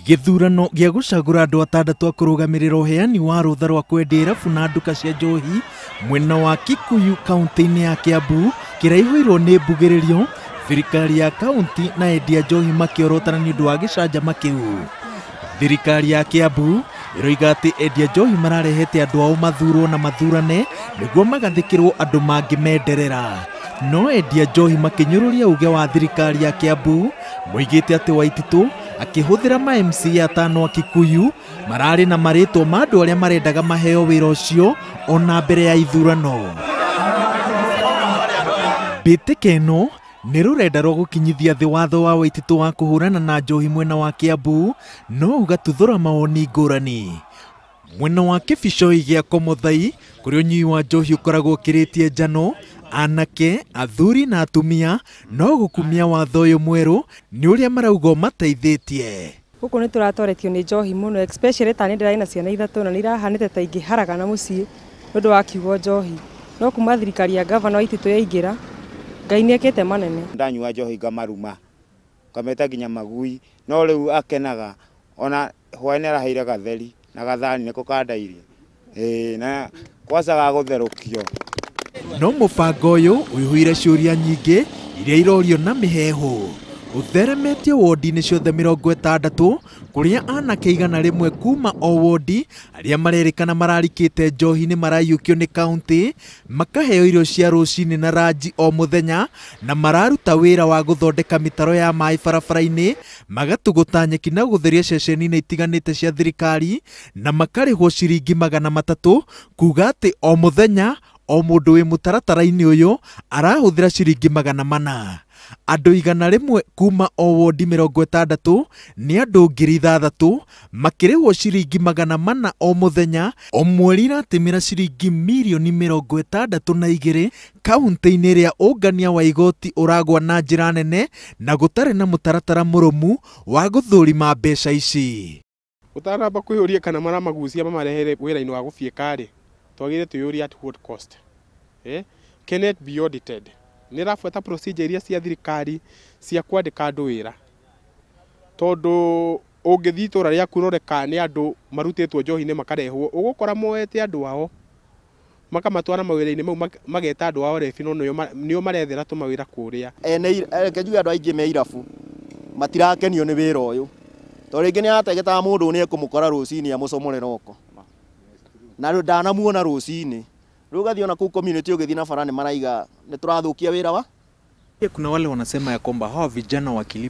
Gĩthurano gĩa gũcagũra andũ atandatũ a kũrũgamĩrĩra ũheani wa rũtha rwa kwendia irabu na nduka cia njohi mwena wa Kikuyu kaunti-inĩ ya Kiambu kĩraihũirwo nĩ mbugĩrĩrio, thirikari ya kaunti na endia njohi makĩorotana nĩ ũndũ wa gĩcanjama kĩu. Thirikari ya Kiambu ĩroiga atĩ endia njohi mararehete andũ ao mathurwo na mathurane nĩguo magathĩkĩrwo andũ mangĩmenderera. No endia njohi makĩnyũrũria uge wa thirikari ya Kiambu moigĩte atĩ Waititũ akĩhũthĩra ma MCA atano a Kikuyu mararĩ na marĩtwa ma andũ arĩa marendaga maheo wĩra ũcio ona mbere ya ithurano. Mbĩtĩka ĩno nĩ rũrenda rwa gũkinyithia thĩ watho wa Waititũ wa kũhũrana na njohi mwena wa Kiambu no ũgatuthũra mawoni ngũrani. Mwena wa Kĩbicoi gĩa Komothai kũrĩa ũnyui wa njohi ũkoragwo ũkĩrĩtie njano, anake, athuri na atumia no gũkumia watho ũyũ mwerũ nĩ ũrĩa marauga ũmateithĩtie. Gũkũ nĩ tũratoretio nĩ njohi mũno, especially ta niĩ ndĩrarĩ na ciana ithatũ na nĩ irahanĩte ta ingĩharagana mũciĩ nĩ ũndũ wa kiugo njohi. No kuma thirikari ya gavana Waititũ yaingĩra, Ngai nĩ ekĩte manene. Ndanyua njohi ngamaruma, ngameta nginya magui, no rĩu akenaga ona hwaĩ-inĩ araheire gatheri na gathani nĩko kandairie. Ĩĩ na kwaca gagũtherũkio. No mũbango ũyũ ũihũire ciũria nyingĩ iria irorio na mĩheehũ. Ũtheremetio wondi-inĩ ciothe 60 kũrĩa anake 100 kuma o wondi arĩa marerĩkana mararikĩte njohi-inĩ maraiyũkio nĩ kaunti makaheo irio cia rũcinĩ na ranji o mũthenya na mararuta wĩra wa gũthondeka mĩtaro ya maĩ barabara-inĩ, magatũgũta nyeki na gũtheria ceceni-inĩ itiganĩte cia thirikari na makarĩhwo ciringi 300 kuga atĩ o mũthenya o mũndũ wĩ mũtaratara-inĩ ũyũ arahũthĩra ciringi 400. Andũ 100 kuma o wondi 60 nĩ andũ 6,000 makĩrĩhwo ciringi 400 o mũthenya o mweri iratĩmĩra ciringi mirioni 62 kaunti-inĩ ĩrĩa ũngania wa igoti ũragwa na njĩra nene na gũtarĩ na mũtaratara mũrũmu wa gũthũrima mbeca ici. Ũtanamba kwĩyũria kana maramagucia mamarehere wĩra-inĩ wa gũbiĩka rĩ, twagĩrĩire twĩyũrie at what cost? Can it be audited? Nĩ ĩrabuata procedure iria cia thirikari cia kwandĩka andũ wĩra, tondũ ũngĩthiĩ itũra rĩaku ũrore kana nĩ andũ marutĩtwo njohi-inĩ makarehwo, ũgũkora moete andũ ao makamatwara mawĩra-inĩ mau, mageta andũ ao rebi, no nĩo marethera tũmawĩra kũrĩa. Ene reke njuge andũ aingĩ me irabu matirakenio nĩ wĩra ũyũ, tondũ rĩngĩ nĩ arategetaga mũndũ nĩ ekũmũkora rũcinĩ amũcomore roko na rĩu ndanamuona rũcinĩ. Rĩu ũgathiĩ ona kũu community ũgĩthiĩ na bara nĩ maraiga nĩ tũrathũkia wĩra wa. Kuna wale wanasema ya kwamba hawa vijana wakili